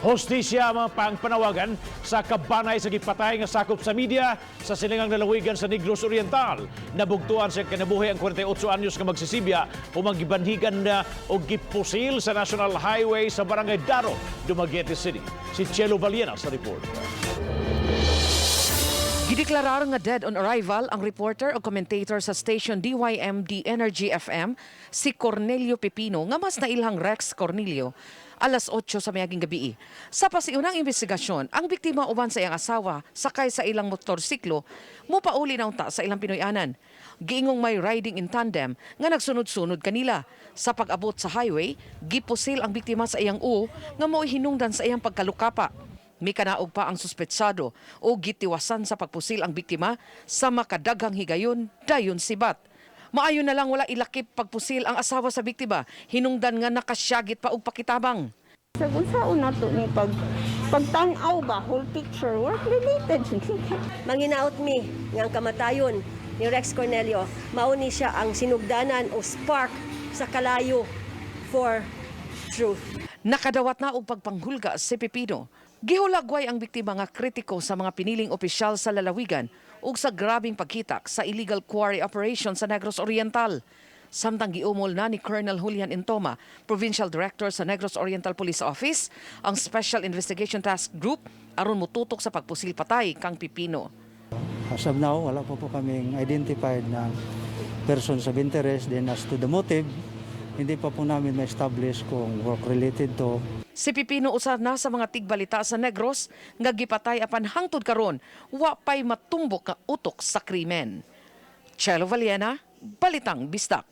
Hostisya mga pangpanawagan sa kabanay sa gipatay nga sakop sa media sa silingang lalawigan sa Negros Oriental. Nabugtuan sa kinabuhi ang 48 anyos nga magsisibya humang gibanhigan na og gipusil sa National Highway sa Barangay Daro, Dumaguete City. Si Chelo Valiena sa report. Gideklarar nga dead on arrival ang reporter o commentator sa station DYMD Energy FM, si Cornelio Pepino, nga mas nailhang Rex Cornelio, alas 8 sa miaging gabi. Sa pasiunang investigasyon, ang biktima uban sa iyang asawa sakay sa ilang motorsiklo mupauli na unta sa ilang Pinoy-anan. Giingong may riding in tandem nga nagsunod-sunod kanila. Sa pag-abot sa highway, gipusil ang biktima sa iyang uo nga mo'y hinungdan sa iyang pagkalukapa. Mikanaog pa ang suspetsado o gitiwasan sa pagpusil ang biktima sa makadaghang higayon dayon sibat. Maayo na lang wala ilakip pagpusil ang asawa sa biktima, hinungdan nga nakasyagit pa og pakitabang. Sa unsaon nato ni pag pagtan-aw ba, whole picture, work related. Manghinaot mi nga ang kamatayon ni Rex Cornelio mao ni siya ang sinugdanan o spark sa kalayo for truth. Nakadawat na og pagpanghulga si Pepino. Gihulagway ang biktima nga kritiko sa mga piniling opisyal sa lalawigan ug sa grabing pagkitak sa illegal quarry operation sa Negros Oriental. Samtang giumol na ni Colonel Julian Intoma, Provincial Director sa Negros Oriental Police Office, ang Special Investigation Task Group aron motutok sa pagpusil patay kang Pepino. As of now, wala pa po kaming identified na persons of interest. Then as to the motive, hindi pa po namin ma-establish kung work-related to. Si Pepino usa na sa mga tigbalita sa Negros nga gipatay, apan hangtod karon wa pay matumbok nga utok sa krimen. Chelo Valiena, Balitang Bisdak.